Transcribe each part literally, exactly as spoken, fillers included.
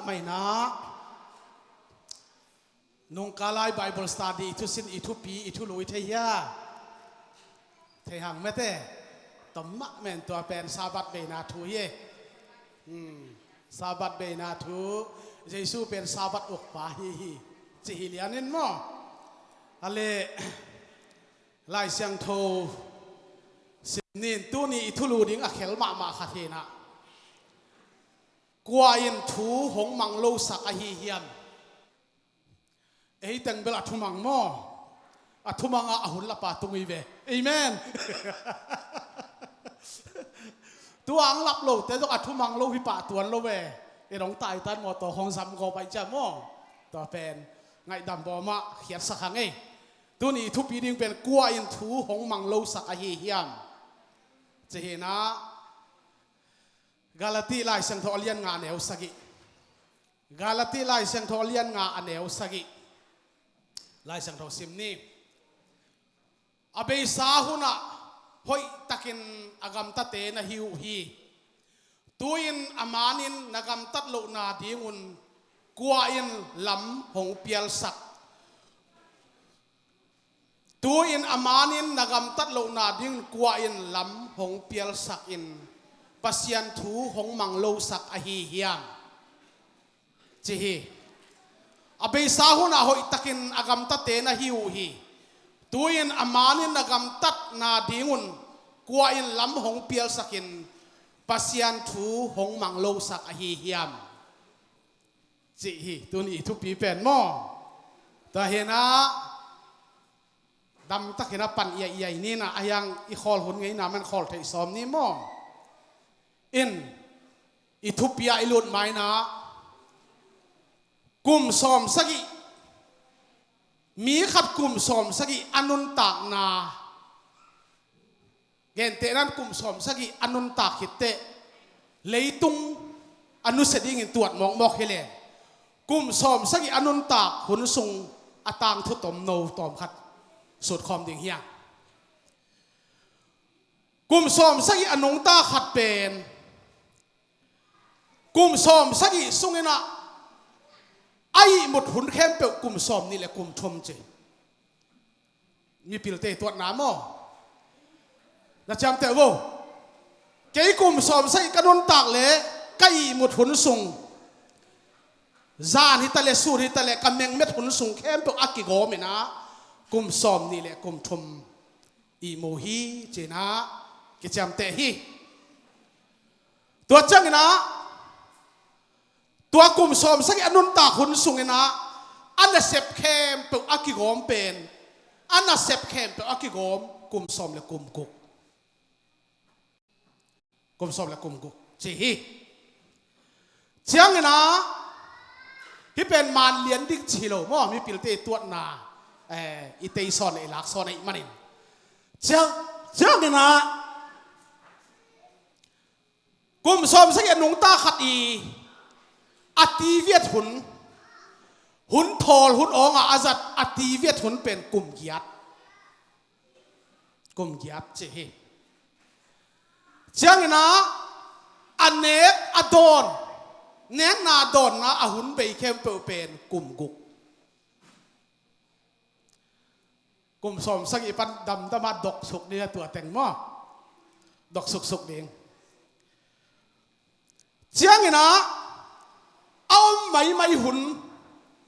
Maina nungkalai Bible study i thusin, i thupi, i thulu i thei hia? Thei hang mete. Tom mah men, tua pen Sabbath beina thu hi. Hmm. Sabbath beina thu, Jesu pen Sabbath ukpa hi hi, ci hi lianin maw? Ale, Lai Siangtho sim nin, tuni i thulu ding a khel mahmah khat hi na. Kua in thu hong mang lo sak ahi hiam? Ei teng bel a thumang maw? A thumang a, a hun lapa tung hi ve. Amen. Tua ang lap lote zong a thumang lo hi pah tuan lo ve. I dong taitan maw, tawh hong zam gawp ai cia maw? Tua pen ngaihdam bawm ah khiatsak hang ei. Tuni i thupi ding pen kua in thu hong mang lo sak ahi hiam? Ci hi na. Galati Lai Siangtho a lian nga a neu sagih. Galati Lai Siangtho a lian nga a neu sagih. Lai Siangtho sim ni. A beisa hunah hoihtakin a gamtate na hi uh hi. Tu-in a manin na gamtat lohna dingun kua in lam hong pialsak? Tu-in a manin na gamtat lohna dingin kua in lam hong pialsak in Pasian thu hong mang lo sak ahi hiam? Ci hi. A beisa hunah hoihtakin a gamtate na hi uh hi. Tu-in a manin na gamtatna dingun kua in lam hong pialsak in Pasian thu hong mang lo sak ahi hiam? Ci hi, tuni i thupi pen maw? Tua hi na, damtakin a pan iaiai ni na, a hiang i khawl hun ngei na man khawl theih sawm ni maw? In, i thupi ah i lut mai na, kum sawm sagih, mi khat kum sawm sagih a nuntakna, gentehnan kum sawm sagih a nuntak khit teh leitung a nusia dingin tuat mawkmawk hi leng, kum sawm sagih a nuntak hun sung a tangthu tomno tawmkhat sutkhawm ding hi hang. Kum sawm sagih a nungta khat pen kum sawm sagih sungin ah a ihmut hun khempeuh kum sawm nih le kum thum ci. Mipilte tuatna maw? Na ciamteh vo. Kei kum sawm sagih ka nuntak le ka ihmut hun sung, zan hi ta le, sun hi ta le, ka mengmet hun sung khempeuh a kigawm in ah kum sawm nih le kum thum ihmu hi ci-in ah kiciamteh hi. Tua ciangin ah tua kum sawm sagih a nuntak hun sungin ah a nasep khempeuh a kigawm pen, a nasep khempeuh a kigawm kum sawm le kum guk. Kum sawm le kum guk ci hi. Ciangin ah hih pen man lian ding ci hi lo maw, mipilte tuatna, eh, i tei sawn le i lak sawn ahih manin. Ciang, ciangin ah kum sawm sagih a nungta khat i a tiviat hun, hun thawl hun awngah a zat a tiviat hun pen kum giat. Kum giat ci hi. Ciangin ah a nek a dawn, nekna dawnna a hun bei khempeuh pen kum guk. Kum sawm sagih pan damdam ah dok suk ding a, tua teng maw? Dok suksuk ding. Ciangin ah a om maimai hun,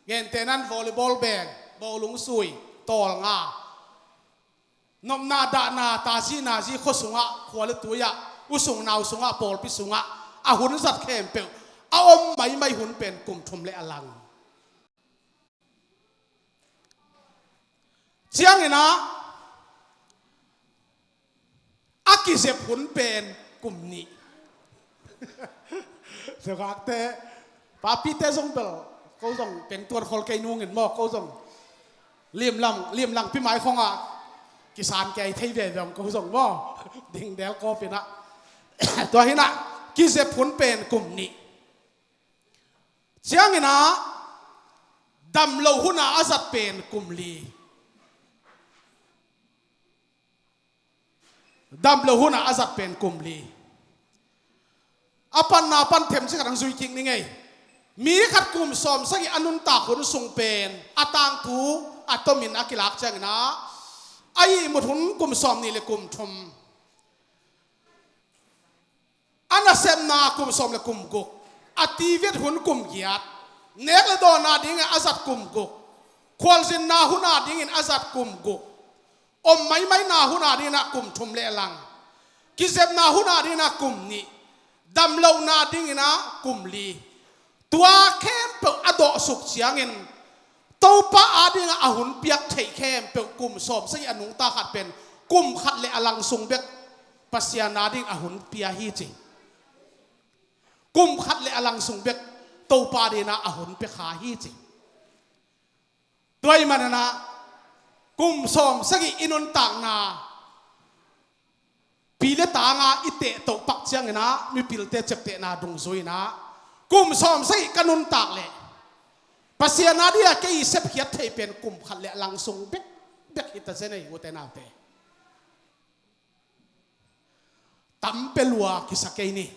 gentehnan volleyball beng, bawlung sui, tawlnga, nopna dahna, tazi nazi, khua sungah, khua le tui-ah, u sung nau sungah, pawlpi sungah a hun zat khempeuh a om maimai hun pen kum thum le a lang. Ciangin ah a kizep hun pen kum nih. Sukakte, papite zong bel, ko zong pengtuan khol kei nungin maw, ko zong limlang, limlang pi mai khongah kisan kei thei veve ong ko zong maw, dingdel kawpin ah. Tua hi na, kizep hun pen kum nih. Ciangin ah dam lo hun a a zat pen kum li. Dam lo hun a a zat pen kum li. A panna pan themcik khat ang zui kik ni ngei. Mi khat kum sawmsagih a nuntak hun sung pen a tangthu a tomin a kilak ciangin ah, a ihmut hun kum sawmnih le kum thum, a nasepna kum sawm le kum guk, a tivet hun kum giat, nek le dawnna dingin a zat kum guk, khualzinna hun adingin a zat kum guk, om maimaina hun adingin ah kum thum le lang, kizepna hun adingin ah kum nih, damlohna dingin ah kum li. Tua khempeuh a dawhsuk ciangin Topa adingin a hun piak theih khempeuh kum sawmsagih a nungta khat pen kum khat le a lang sung bek Pasian adingin a hun pia hi ci. Kum khat le a lang sung bek Topa adingin a hun pia kha hi ci. Tua ahih manin ah kum sawmsagih i nuntakna, pi le tanga i tehtoh pak ciangin ah mipilte ciaptehna dungzui in ah, kum sawmsagih ka nuntak leh Pasian adingin kei i sepkhiat theih pen kum khat le a lang sung bek, bek hi ta zen ei, ute naute. Tam pia lua kisa kei ni.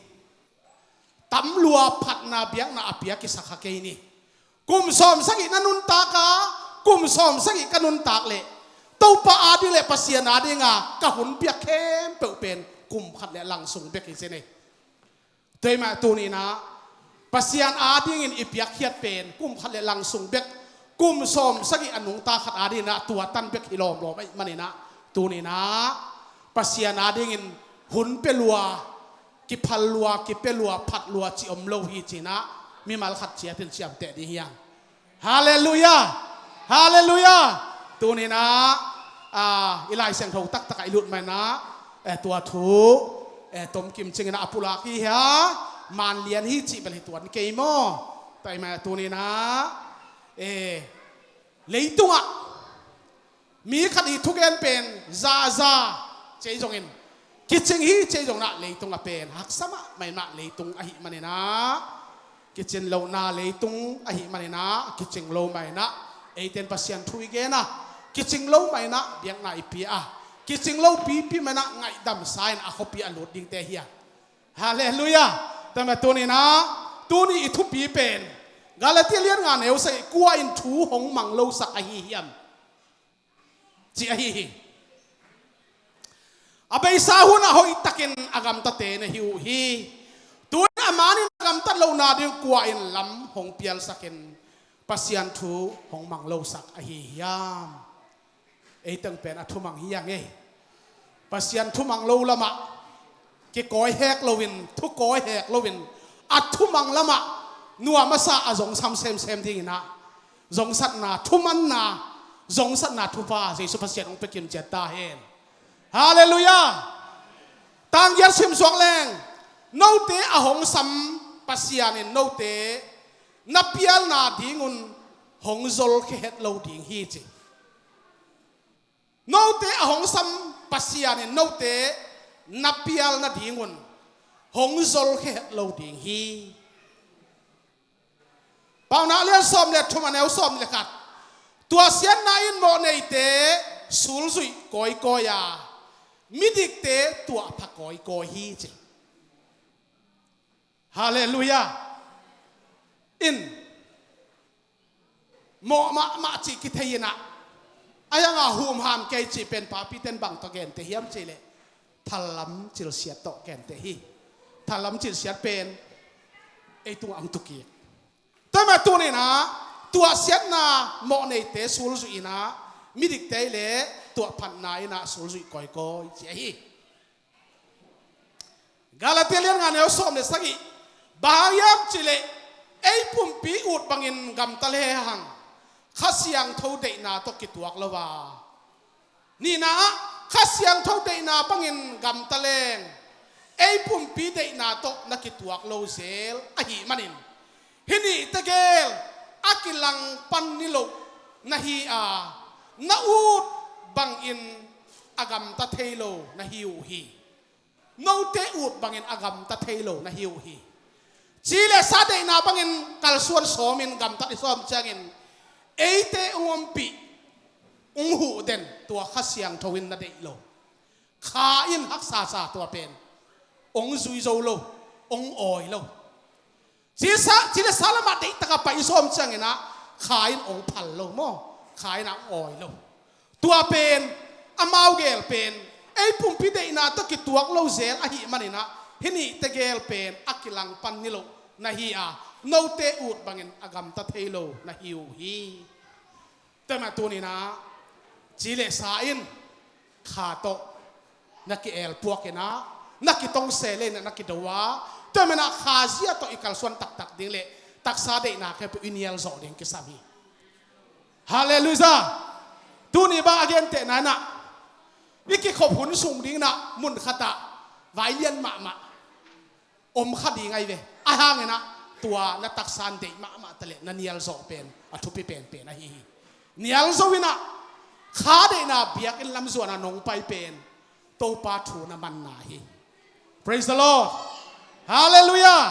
Tam lua phatna biakna a pia kisa kha kei ni. Kum sawmsagih na nuntak a, kum sawmsagih ka nuntak leh Topa ading le Pasian adingin ka hun piak khempeuh pen kum khat le lang sung bek hi ci ni. Tua ahih manin tuni in ah Pasian adingin i piakkhiat pen kum khat le lang sung bek, kum sawmsagih a nungta khat adingin ah tua tan bek hi lawmlawm ahih manin ah, tuni in ah Pasian adingin hun pia lua, kiphal lua, kipia lua, phat lua cih om lo hi ci-in ah mimal khat ciatin ciamteh ding hi hang. Halleluiah! Halleluiah! Tuni in ah, ah, i Lai Siangtho taktak ah i lut manin ah, eh, tua thu, eh, tomkim cingin ah a pulak hi hia, man lian hi cih bel hi tuan kei maw? Tua ahih manin tuni in ah, eh, leitungah mi khat i thugen pen zaza ci zongin, kicing hi ci zongin ah, leitungah pen haksa mahmah in ah, leitung ahih manin ah, kicin lohna leitung ahih manin ah, kicing lo mah in ah, eite'n Pasian thu i gen a, kicing lo mah in ah biakna i pia a, kicing lo pipi mah in ah ngaihdamsa in a khuapi a lut dingte hi a. Halleluiah! Tua ahih manin tuni in ah, tuni i thupi pen Galatia lian nga neu sagih, kua in thu hong mang losak ahi hiam, ci ahi hi. A beisa hunah hoihtakin a gamtate na hi uh hi. Tu-in a manin a gamtat lohna ding kua in lam hong pialsakin Pasian thu hong mang losak ahi hiam? Ei teng pen a thumang hi hang ei. Pasian thumang lo lamah kikawi hek loin, thukawi hek loin, a thumang lamah nuam a sa a zongsam semsem dingin ah, zongsatna thumanna, zongsatna thupha Jesu Pasian hong pia kimciat ta hen. Halleluiah! Tang giat sim suak leng, note a hong sam Pasian in note na pialna dingun hong zolkhia het lo ding hi ci. Note a hong sam Pasian in note na pialna dingun hong zolkhia het lo ding hi. Paunak lian sawm le thum, a neu sawm le khat. Tuahsiatna in mawhneite sulzuih kawikawi a, midikte tuahpha kawikawi hi ci. Halleluiah. In mawh mahmah cih kithei in ah, a hi hang a humham kei cih pen papite'n bang tawh genteh hiam cih leh, thallam cilsiat tawh genteh hi. Thallam cilsiat pen ei tungah hong tukik. Tua ahih manin tuni in ah, tuahsiatna mawhneite sulzuih in ah, midikte leh tuahphatna in ah sulzuih kawikawi ci ahi. Galatia lian nga neu sawm le sagih. Bang hang hiam cih leh, ei pumpi ut bangin gamta lehang, Kha Siangtho deihna tawh kituak lo a, nihna ah, Kha Siangtho deihna bangin gamta leng, ei pumpi deihna tawh na kituak lo zel ahih manin, hih nih tegel a kilangpan niloh na hi a, na ut bangin a gamta thei lo na hi uh hi. Note ut bangin a gamta thei lo na hi uh hi. Ci le sa deihna bangin kalsuan sawmin gamtat i sawm ciangin, eite hong ompih, hong huh den tua Kha Siangtho in na deih lo. Kha in haksa sa tua pen hong zui zo lo, hong awi lo. Ci sa, ci le sa lamah deihtak a pai i sawm ciangin ah kha in ong phal lo maw? Kha in ah ong awi lo. Tua pen, amau gel pen, ei pumpi deihna tawh kituak lo zel ahih manin ah, hih nihte gel pen a kilang pan niloh na hi a, note ut bangin a gamta thei lo na hi uh hi. Tua mah tuni-in ah, ci le sa in kha tawh na ki-elpuak in ah, na kitong se le in ah, na kido a, tua mah in ah kha zia tawh i kalsuan taktak ding le taksa deihna khempeuh i nial zawh ding kisam hi. Halleluiah. Tuni bang a gentehna in ah, i kikhop hun sung ding in ah mun khat ah vai lian mahmah om kha ding ahi ve. Ahih hangin ah tua na taksa in deih mahmah ta leh na nial zawh pen a thupi penpen ahi hi. Nial zo in ah kha deihna biakinn lam zuan a nong pai pen Topa thu na manna hi. Praise the Lord. Halleluiah.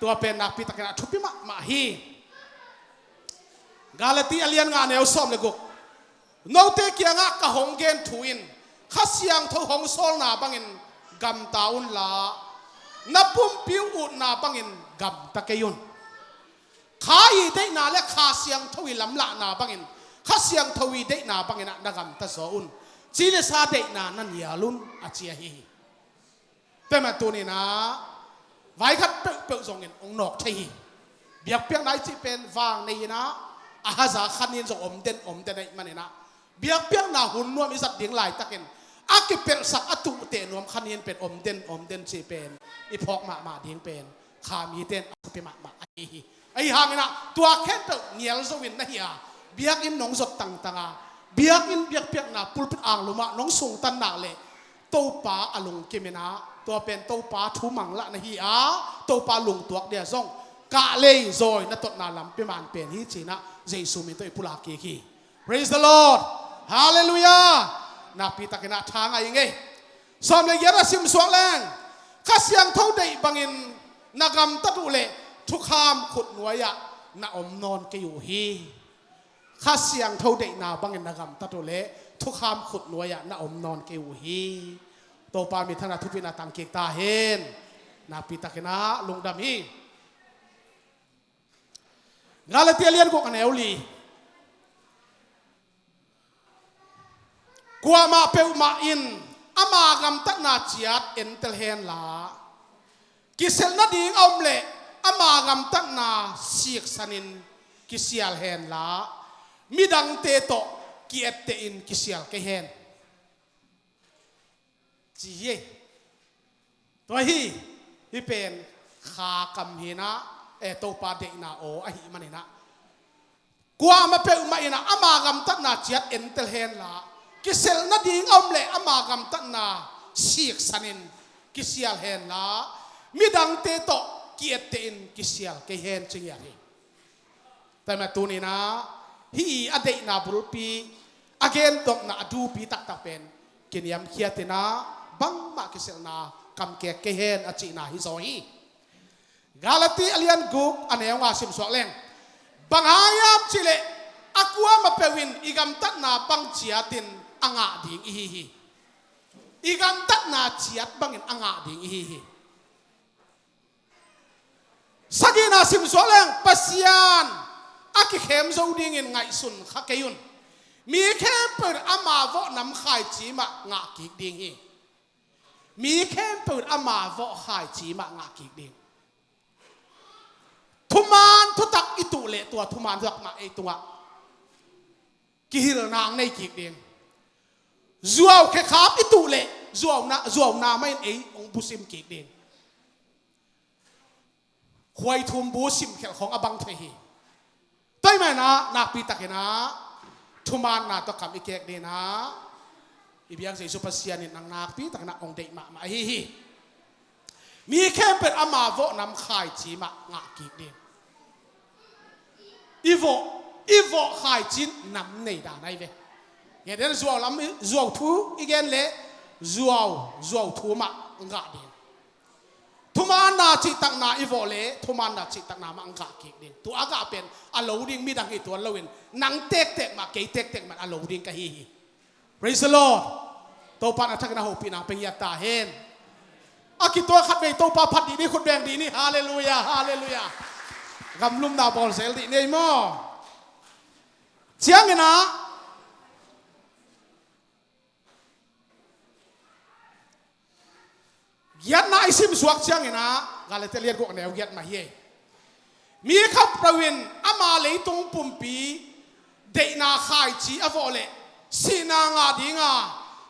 Tua pen nakpi takin ah thupi mahmah hi. Galati a lian nga, a neu sawm le guk. Note kiangah ka hong gen thu in Kha Siangtho hong sawlna bangin gamta unla, na pumpi uh utna bangin gamta kei un. Kha i deihna le Kha Siangtho i lamlahna bangin, Kha Siangtho i deihna bangin ah na gamta zaw un. Ci le sa deihna na nial un, a ci ahi hi. Tua mah tuni-in ah vai khat peuhpeuh zongin ong nawk thei hi. Biakpiakna i cih pen vang nei in ah, a haza khan in zong om den om den ahih manin ah, biakpiakna hun nuam i zat ding laitakin a kipelhsak, a tuhteh nuam khan in pen om den om den cih pen i phawk mahmah ding pen kha mite in a thupi mahmah ahi hi. Ahih hangin ah tua khempeuh nial zo in na hi a, biakinn nong zot tangtang a, biakinn biakpiakna pulpit anglum ah nong sungtan nak leh Topa a lungkim in ah, tua pen Topa thu manglahna hi a, Topa lungtuak dia zong kahlei zawi na totna lampi man pen hi ci-in ah Jesu min tawh i pulak kik hi. Praise the Lord. Halleluiah. Nakpi takin ah tha ngai ing ei. Sawm le giat a sim suak leng, Kha Siangtho deih bangin na gamtat uh leh thukham khutnuai ah na om nawn kei uh hi. Kha Siangtho deihna bangin na gamtat uh leh thukham khutnuai ah na om nawn kei uh hi. Topa minthanna thupina tang kik ta hen. Nakpi takin ah lungdam hi. Galati a lian guk, a neu li. Kuamah peuhmah in ama gamtatna ciat entel henla, kiselh nading a om leh ama gamtatna siksanin kisial henla, midangte tawh ki-ettehin kisial kei hen, ci hi. Tua hi, hih pen Kha kam hi-in ah, eh, Topa deihna aw ahih manin ah, kuamah peuhmah in ah ama gamtatna ciat entel henla, kiselh nading a om leh ama gamtatna siksanin kisial henla, midangte tawh ki-ettehin kisial kei hen, ci ngiat hi. Tua mah tuni-in ah, hih a deihna bulpi, a gendopna a dupi taktak pen kiniamkhiat in ah, bangmah kiselhna kamkek kei hen, a cihna hi zaw hi. Galati a lian guk, a neu nga sim suak leng, bang hang hiam cih leh a kuamah peuh in i gamtatna bang ciatin a ngah ding i hi hi. I gamtatna ciat bangin a ngah ding i hi hi. Sagihna sim suak leng, Pasian a kikhem zo dingin ngaihsun kha kei un. Mi khempeuh in ama vawh nam khaici mah ngah kik ding hi. Mi khempeuh in ama vawh khaici mah ngah kik ding. Thuman thutak i tuh leh tua thuman thutak mah ei tungah kihilna hong nei kik ding. Zuau khekhap i tuh leh zuauna, zuauna mah in ei hong busim kik ding. Khuaithum bu simkhelh khawng a bang thei hi. Tua ahih manin ah nakpi takin ah thumaanna tawh kam i kek ding ah, i biak Jesu Pasian in nang nakpi takin ah hong deih mahmah ahi hi. Mi khempeuh in ama vawh nam khaici mah ngah kik ding. I vawh, i vawh khaici in nam nei dan ahi ve. Ngen den, zuau lam, zuau thu i gen leh zuau, zuau thu mah ngah ding. Thumaanna cihtakna i vawh leh thumaanna cihtakna mah ngah kik ding. Tua a gah pen a lo ding midang hi tuan loin, nang tektek mah, kei tektek mah a lo ding ka hi hi. Praise the Lord. Topa in a thakin a hopihna pia ngiat ta hen. A kituak khatvei Topa phat dih ni, khut beng dih ni. Halleluiah, halleluiah. Gamlumna bawl zel dih ni ei maw? Ciangin ah, giatna i simsuak ciangin ah, Galatia lian guk a neu giat mah hi ei. Mi khempeuh in ama leitung pumpi deihna khaici a vawh leh sihna ngah ding a,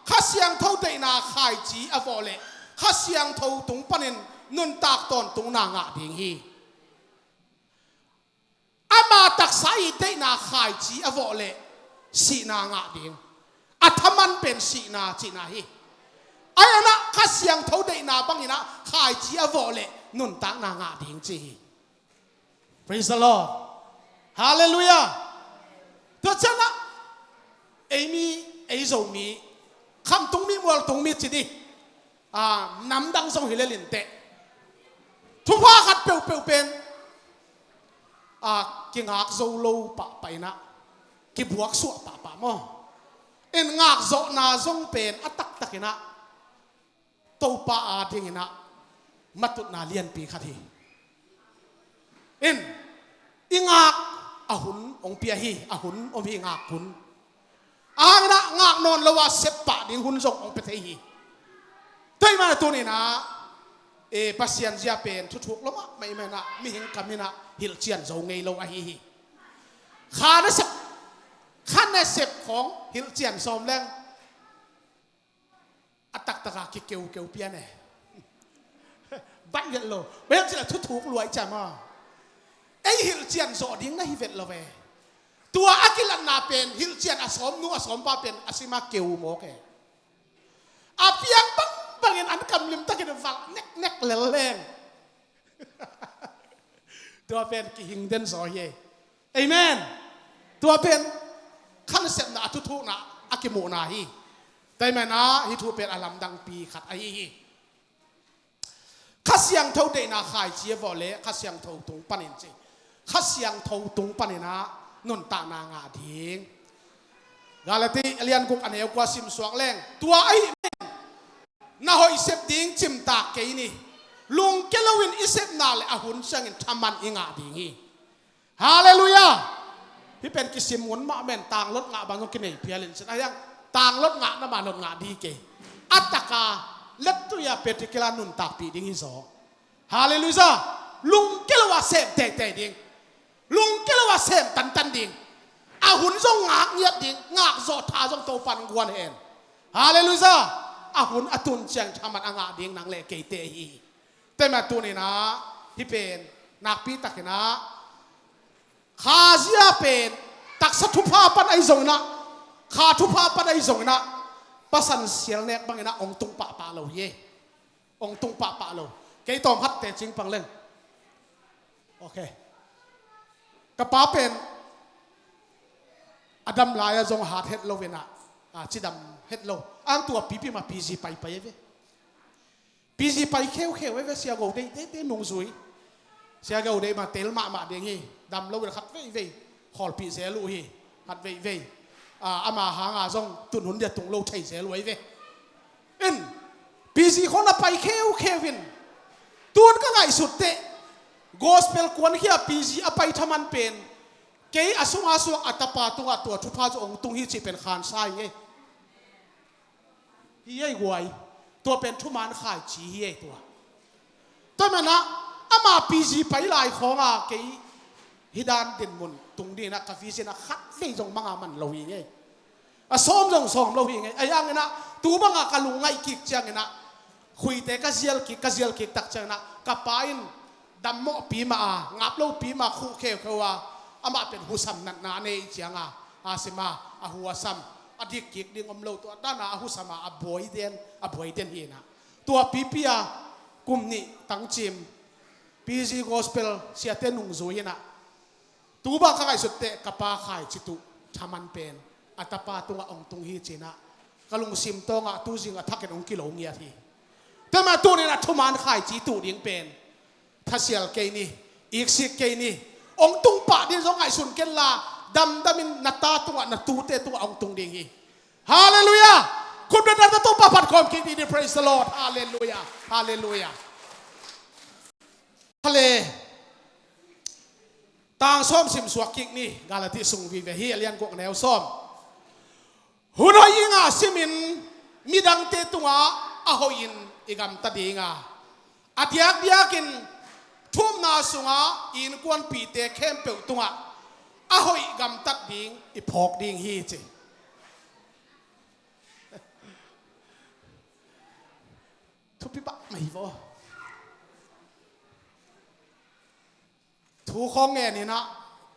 Kha Siangtho deihna khaici a vawh leh Kha Siangtho tung panin nuntak tawntungna ngah ding hi. Ama taksa i deihna khaici a vawh leh sihna ngah ding. A thaman pen sihna cihna hi. Ahi zongin ah Kha Siangtho deihna bangin ah khaici a vawh leh nuntakna ngah ding ci hi. Praise the Lord. Hallelujah. Tua ciangin ah ei mi, ei Zomi, khamtung mi, mualtung mi ci dih. A, namdang zong hi lel inteh. Thupha khat peuhpeuh pen, a, kingak zo lo pahpah in ah, kibuaksuah pahpah maw? In ngakzawhna zong pen a taktak in ah Topa adingin ah matutna lianpi khat hi. In, i ngak a hun hong pia hi, a hun om hi ngak hun. Ahi zongin ah ngak nawn lo a sep pah ding hun zong hong pia thei hi. Tua ahih manin ah tuni-in ah, e, Pasian zia pen thuthuk lo mahmah ahih manin ah mihing kam in ah hilhcian zo ngei lo ahi hi. Kha nasep, kha nasep khawng hilhcian sawm leng a taktak a kikeukeu pian e. Baih vet lo. Bang hiam cih leh thuthuk lua i ci a maw. Ei hilhcian zawh ding na hi vet lo ve. Tua a kilatna pen hilhcian a sawmnu a sawmpa pen a sim a keu mawk e. A piang bangbangin an kam limtakin valh neknek lel leng. Tua pen kihing den zaw hi e. Amen. Tua pen kha nasepna a thuthukna a kimuhna hi. Tua ahih manin ah hih thu pen a lamdangpi khat ahi hi. Kha Siangtho deihna khaici a vawh leh Kha Siangtho tung panin ci. Kha Siangtho tung panin ah nuntakna ngah ding. Galati a lian guk a neu kua simsuak leng, tua ahih manin na hoih sep ding cimtak kei ni. Lungkia loin i sepna leh a hun ciangin thaman i ngah ding hi. Halleluiah. Hih pen kisim ngun mahmah in, tanglot ngah bang zong kinei phial in cin. Ahi hang tanglot ngah na mah lot ngah ding hi kei. A taka lettui a petikila nuntakpih ding hi zaw. Halleluiah. Lungkia lo a sem teitei ding. Lungkia lo a sem tantan ding. A hun zong ngak ngiat ding. Ngak zawh tha zong Topa'n guan hen. Halleluiah. A hun a tun ciang thaman a ngah ding nang leh keite ahi hi. Tua ahih manin tuni-in ah hih pen nakpi takin ah, kha zia pen taksa thupha pan ahi zongin ah, kha thupha pan ahi zongin ah, pasan sial nek bangin ah hong tung pahpah lo hi e. Hong tung pahpah lo. Kei tawm hat teh cing pang leng. Ok. Ka pa pen a dam lai-a zong hat het lo in ah, a, cidam het lo. Ang tua pipi mah P G paipai a ve. P G pai kheukheu e ve, Sia Go Dei tete nungzui. Sia Go Dei mah tel mahmah ding hi. Dam lo in khat veivei khawlpih zel uh hi. Khat veivei, a, ama hanga zong tun hun dia tung lo thei zel uh ahi ve. In, P G khawng a pai kheukheu in, tun ka ngaihsut teh gospel kuankhia P G a pai thaman pen kei a sunga suak a tapa tungah tua thupha zong hong tung hi cih pen khansa hi ngei. Hi ei guai. Tua pen thuman khaici hi ei tua. Tua ahih manin ah ama P G pai lai khawng a kei hih dan dinmun tung dingin ah ka vision ah khat vei zong manga man lo hi ngei. A sawm zong sawm lo hi ngei. Ahi hangin ah tu banga ka lungngaih kik ciangin ah khuite ka zial kik, ka zial kik tak ciangin ah ka pa in dam mawhpi mah a, ngap lopi mah khuh kheukheu a, amah pen husam natna a nei cianga, a sim a, a hu a sam, a dik kik ding om lo, tua dana a husam a, a buai den, a buai den hi in ah. Tua pipi a kum nih tangcim P G gospel siate nungzui in ah. Tu bang ka ngaihsut teh ka pa khaici tuh thaman pen a tapa tungah hong tung hi ci-in ah ka lungsim tawngah tuzing a thakin hong kilo ngiat hi. Tua ahih manin tuni-in ah thuman khaici tuh ding pen thasial kei ni, iksik kei ni. Hong tung pah ding zong ngaihsun kenla, damdamin na ta tungah, na tute tungah hong tung ding hi. Halleluiah. Khut beng tawh Topa phat khawm kik ding hi. Praise the Lord. Halleluiah. Halleluiah. Hale. Tang sawm simsuak kik ni, Galati sung vive hi, a lian guk, a neu sawm. Hun hoih i ngah simin midangte tungah a hoihin i gamta ding a, a diakdiakin thu upna sungah i innkuanpihte khempeuh tungah a hoih gamtat ding i phawk ding hi, ci. Thupi pah mai vaw. Thu khawng ngen in ah,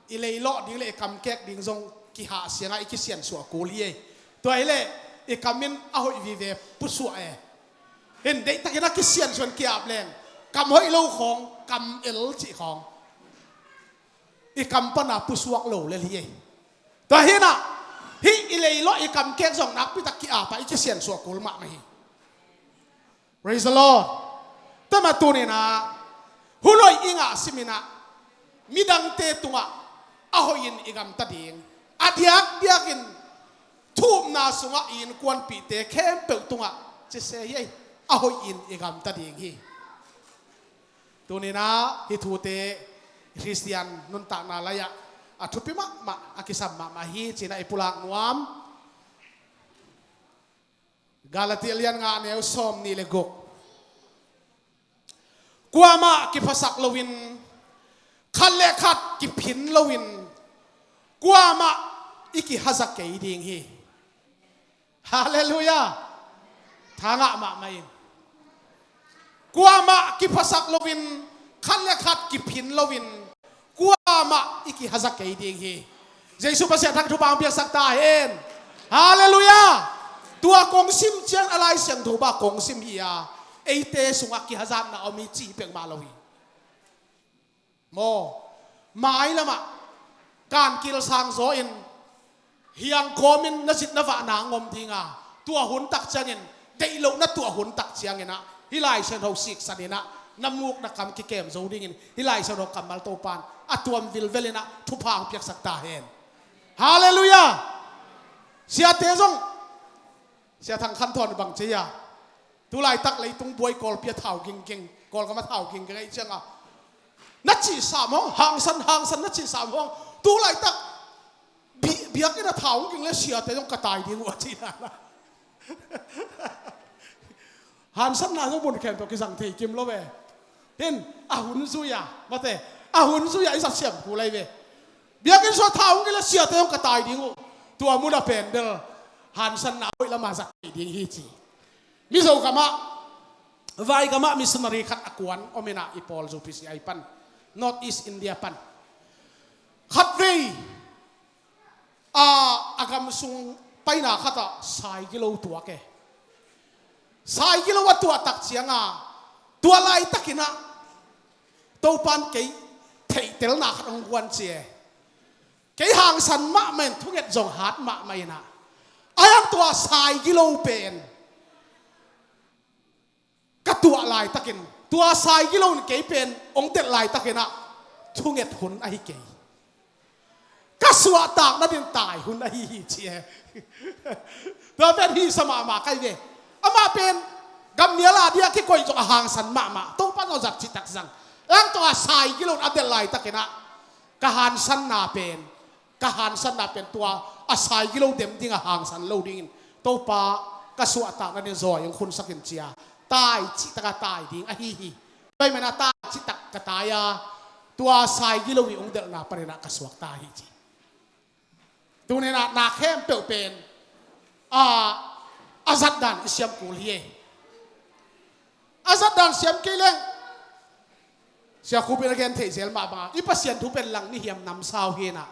i leilawh ding le i kamkek ding zong kihahsiang a, i kisiansuah kul hi ei. Tua hi leh i kam in a hoih vive pusuah e. Hin deihtakin a kisiansuah in ki-ap leng, kam hoih lo khawng, kam el cih khawng, i kam pana pusuak lo lel hi ei. Tua hi in ah, hih i leilawh i kamkek zong nakpi tak ki-ap a, i kisiansuah kul mahmah hi. Praise the Lord. Tua mah tuni in ah, hun hoih i ngah simin ah midangte tungah a hoihin i gamta ding, a diakdiakin thu upna sungah i innkuanpihte khempeuh tungah, ci se hi ei, a hoihin i gamta ding hi. Tuni in ah hih thute Khristian nuntakna lai-ah a thupi mahmah, a kisam mahmah hi ci-in ah i pulak nuam. Galati a lian nga, a neu sawmnih le guk. Kuamah kiphasak loin, khat le khat kiphin loin, kuamah i kihaza kei ding hi. Halleluiah. Tha ngah mahmah in. Kuamah kiphasak loin, khat le khat kiphin loin, kuamah i kihaza kei ding hi. Jesu Pasian thang thupha hong piaksak ta hen. Halleluiah. Tua kong sim ciang a Lai Siangtho bang kong sim hi a, eite sungah kihazatna om hi ci hi peuhmah lo hi. Maw, mailamah kankil sangzaw in, hiang kawmin na zit na vahna ngom ding a, tua hun tak ciangin, deih loh na tuah hun tak ciangin ah, hih Lai Siangtho siksan in ah, na muk na kam kikem zo dingin hih Lai Siangtho kammal Topa'n a tuam vilvel in ah thupha hong piaksak ta hen. Halleluiah. Siate zong, Sia Thang Khan Thawn bang ci a, tu laitak leitung buai Kawlpi ah thau ginging, Kawlgam ah thau ginging ahih ciangin, na cihsam hong, hangsan, hangsan na cihsam hong, tu laitak bi-, biakinn ah thau hong ging leh siate zong ka tai ding uh a ci na. Hangsanna zong mun khempeuh kizang thei kim lo ve. Hin, a hun zui a, mate, a hun zui a i zat siam kul lai ve. Biakinn sungah thau hong ging leh siate zong ka tai ding uh. Tua mun ah pen bel hangsanna hoih lamah zat thei ding hi ci. Mizo gamah, vai gamah missionary khat a kuan om in ah, i pawl U P C I pan, North East India pan. Khatvei, a, a gam sung paina khat ah saigilo tuak e. Saigilo a tuah tak ciangin, tua laitakin ah Topa'n kei theihtelna khat hong guan ci e. Kei hangsan mahmah in, thunget zong hat mahmah in ah, a hiang tua saigilo pen ka tuah laitakin, tua saigilo in kei pen hong delh laitakin ah, thunget hun ahi kei. Ka suahtakna ding tai hun ahi hi ci e. Tua pen hisa mahmah ka hi ve. Amah pen gammial a dia kikoih zong a hangsan mahmah, Topa zong zat citak zang. A hiang tua saigilo in a delh laitakin ah, ka hangsanna pen, ka hangsanna pen tua a saigilo dem ding a hangsan lo dingin, Topa, ka suahtakna ding zawi hong khunsak in ci a, tai citak a tai ding ahi hi. Tua ahih manin ah tai citak ka tai a, tua saigilo i hong delhna panin ah ka suakta hi ci. Tuni in ah na khempeuh pen, a, a zatdan i siam kul hi e. A zatdan siam kei leng, Sia Khup in a gen theih zel mah bangin, i Pasian thu pen lang ni hiam namsau hi in ah,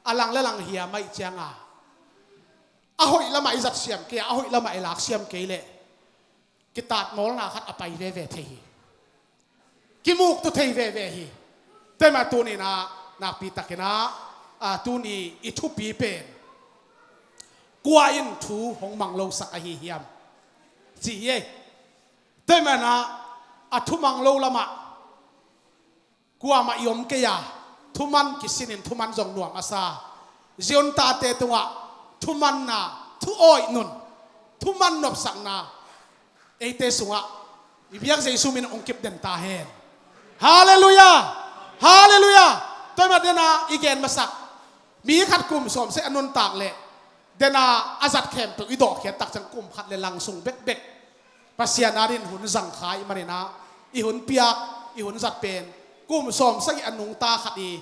a lang le lang hiam ahih ciangin, a hoih lamah i zat siam kei a, a hoih lamah i lak siam kei leh, kitatmawlna khat a pai veve thei hi. Kimuktu thei veve hi. Tua ahih manin tuni in ah, nakpi takin ah, a, tuni i thupi pen, kua in thu hong mang losak ahi hiam, ci hi e. Tua ahih manin ah, a thumang lo lamah kuamah i om kei a, thuman kisinin thuman zong nuam a sa, Zion tate tungah thumanna, thu-awih nun, thuman nopsakna eite sungah i biak Jesu min hong kip den ta hen. Halleluiah. Halleluiah. Tua mah dena i gen masak, mi khat kum sawm seh a nuntak leh dena a zat khempeuh i dawhkhiat tak ciang kum khat le lang sung bekbek Pasian adin hun zangkhai i maninah, i hun piak, i hun zat pen kum sawm sagih a nungta khat i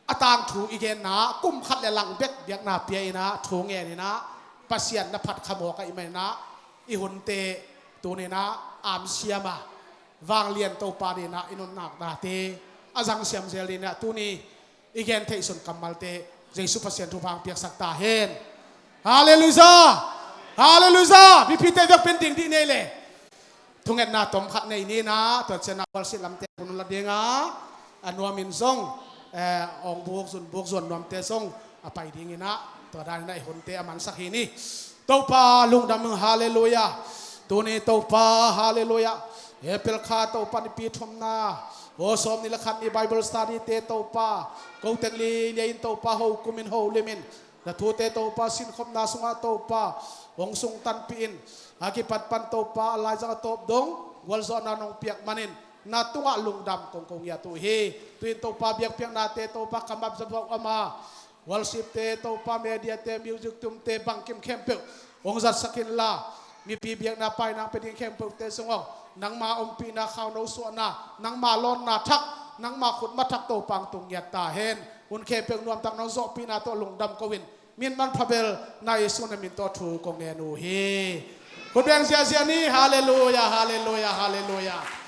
a tangthu i genna, kum khat le lang bek biakna pia inah, thu ngen inah, Pasian na phat khamawk a i maninah, i hunte tuninah amsiama vanglian Topa dinah i nunnak nate a zangsiam zel dinah tuni i gen theihsun kammalte Jesu Pasian thupha hong piaksak ta hen. Halleluijah. Halleluijah. Mipite vekpin ding dih nei le thungetna tom khat nei ninah, tua cianah worship lamte hun la dinga, a nuamin zong, eh, awng buk zun buk zuan nuamte zong a pai dinginah, tua daninah i hunte a mansak hi ni. Topa lungdam ung. Halleluijah. Tuni Topa, halleluijah, April kha Topa nipi thumna, aw sawm ni le khat ni Bible study te Topa, ko teng lilia in Topa ho kumin ho limin na thute Topa sinkhopna sungah Topa hong sungtanpih in, a kipat pan Topa a laizang a tawp dong gualzawhna nong piak manin na tungah lungdam kong ko ngiat uh hi. Tuin Topa biakpiaknate Topa kamap zabauh ama, worship te Topa, media te, music tumte bangkim khempeuh hong zatsak inla, mipi biakna painang pia ding khempeuhte sungah nangma ompihna, khauno suahna, nangma lawnna thak, nangma khutma thak Topa hong tung ngiat ta hen. Hun khempeuh nuamtak nong zawhpihna tawh lungdam ko in, min manpha bel na Jesu na min tawh thu kong ngen uh hi. Khut beng ziahziah ni. Halleluijah. Halleluijah. Halleluijah.